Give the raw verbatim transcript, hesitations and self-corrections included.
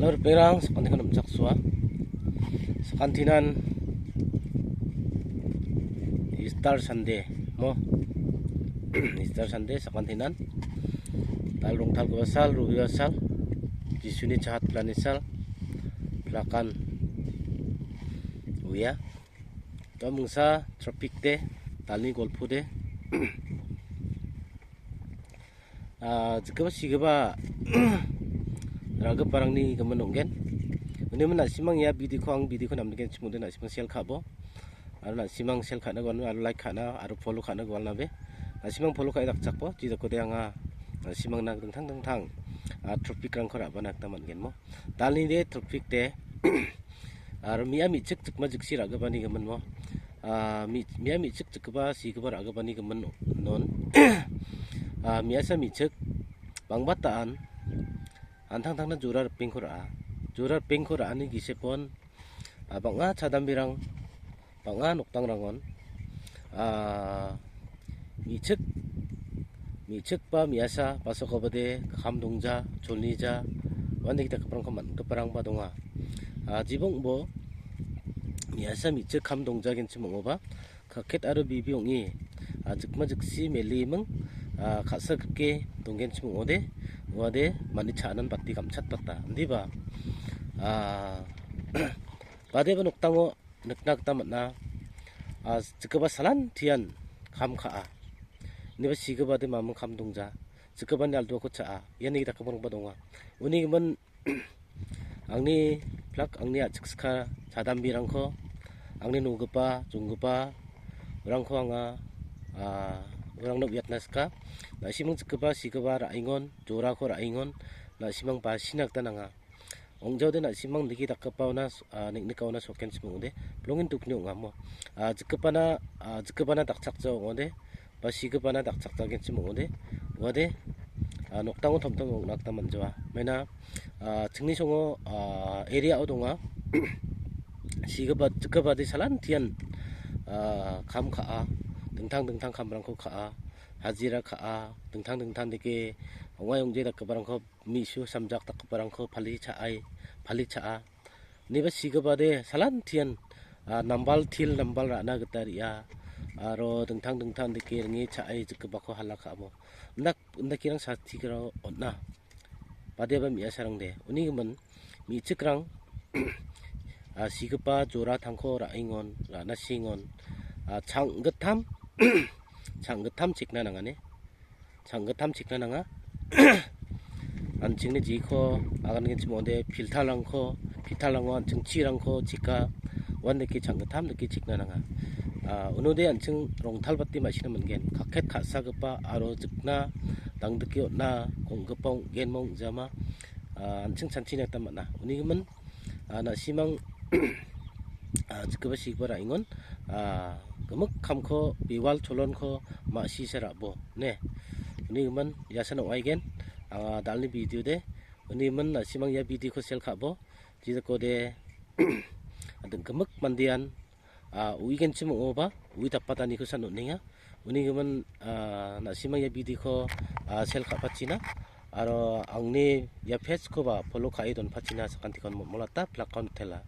Ripengrang, sakantikon namchaksoa. Sakantinan Easter Sunday mo. Easter Sunday sakantinan. Tal rongtalgipa sal, Robibar sal, Jisuni chahat pilani sal, pilakan uia. Tua mingsa traffic de, talni golpo de. Ah, jikgipa sigipa ra·giparangni gimin ong·gen. Unigimin na·simang ia video-ko, ang video-ko namnigenchim ong·ode na·simang share ka·bo. Aro na·simang share ka·na gualna, aro like ka·na, aro follow ka·na gualnabe. Na·simang follow ka·e dakchakbo, jidakode anga na·simangna dingtang dingtang, ah, traffic-rangko ra·bana gita man·genmo. Dalni de traffic de, aro me·a me·chik jikma jiksi ra·gipani gimin mo. Ah, me-, me·a me·chik jikgipa, sigipa ra·gipani gimin non. Ah, me·asa me·chik bangbataan an·tangtangna jora ripengko ra·a. Jora ripengko ra·ani gisepon, ah, bang·a chadambirang, bang·a noktangrangon, ah, me·chik, me·chik ba me·asa, basokobade kam dongja, cholnija, uandake dakgiparangko man·giparangba donga. Ah, jibongbo me·asa me·chik kam dongjagenchim ong·oba, kaket aro bibi ong·e, ah, jikma jiksi meliming, ah, ka·sa grike donggenchim ong·ode, uade mani cha·anan bate gamchatbata. Indiba, ah, badeba nokdango nikna gita man·a. Ah, jikgipa salantian kam ka·a. Indiba sigipade maming kam dongja. Jikgipani alduako cha·a. Iani dakgiparangba donga. Uni gimin angni plak, angni a·chikska chadambirangko, angni nogipa, jonggipa, urangko anga, ah, urangno uiatna sika. Na·simang jikgipa, sigipa ra·engon, jorako ra·engon, na·simang basina gita nanga. Ong·jaode na·simang nigi dakgipaona, ah, niknikaona sokenchim ong·ode, bilongen dukni ong·amo. Ah, jikgipana, ah, jikgipana dakchakja ong·ode, ba sigipana dakchakjagenchim ong·ode, uade, ah, nokdango tomtom ong·na gita man·jawa. Maina, ah, chingni songo, ah, area-o donga. Sigipa, jikgipade salantian, ah, kam ka·a, dingtang dingtang kamrangko ka·a, hajira ka·a, dingtang dingtang dake ong·ai ong·je dakgiparangko me·su samjak dakgiparangko pali cha·ai, pali cha·a. Indiba sigipade salantian, ah, nambal til nambal ra·na gita re·a. Aro dingtang dingtang dake ringe cha·e jikgipako hala ka·amo. Indak-, indakerang sati kero on·a. Badeba me·asarangde. Uni gimin me·chikrang, ah, sigipa joratangko ra·engon, ra·nasengon, ah, chang·gittam, chang·gittam chekna nangane. Chang·gittam chekna nanga. An·chingni jiko agangenchim ong·ode piltalrangko, piltalrango an·ching chirangko cheka, uandake chang·gittam dake chekna nanga. Ah, unode an·ching rongtalbate ma·sina man·gen. Kaket ka·sagipa aro jikna, dangdike on·na, kong·gipa ong·genma ong·jama, ah, an·ching chanchina gita man·a. Uni gimin ah, na·simang, ah, jikgipa sigipa ra·engon, ah, gimik kamko, bewal cholonko ma·sisa ra·bo, ne. Uni gimin, iasan ong·aigen, anga dalni video de. Uni gimin, na·simang ia video-ko share ka·bo, jidakode, gimik mandean, ah, uigenchim ong·oba, ui dapataniko san on·enga. Uni gimin, ah, na·simang ia video-ko, ah, share ka·pachina, aro angni ia page-koba follow ka·e donpachina sakantikon motmolata plak on tela.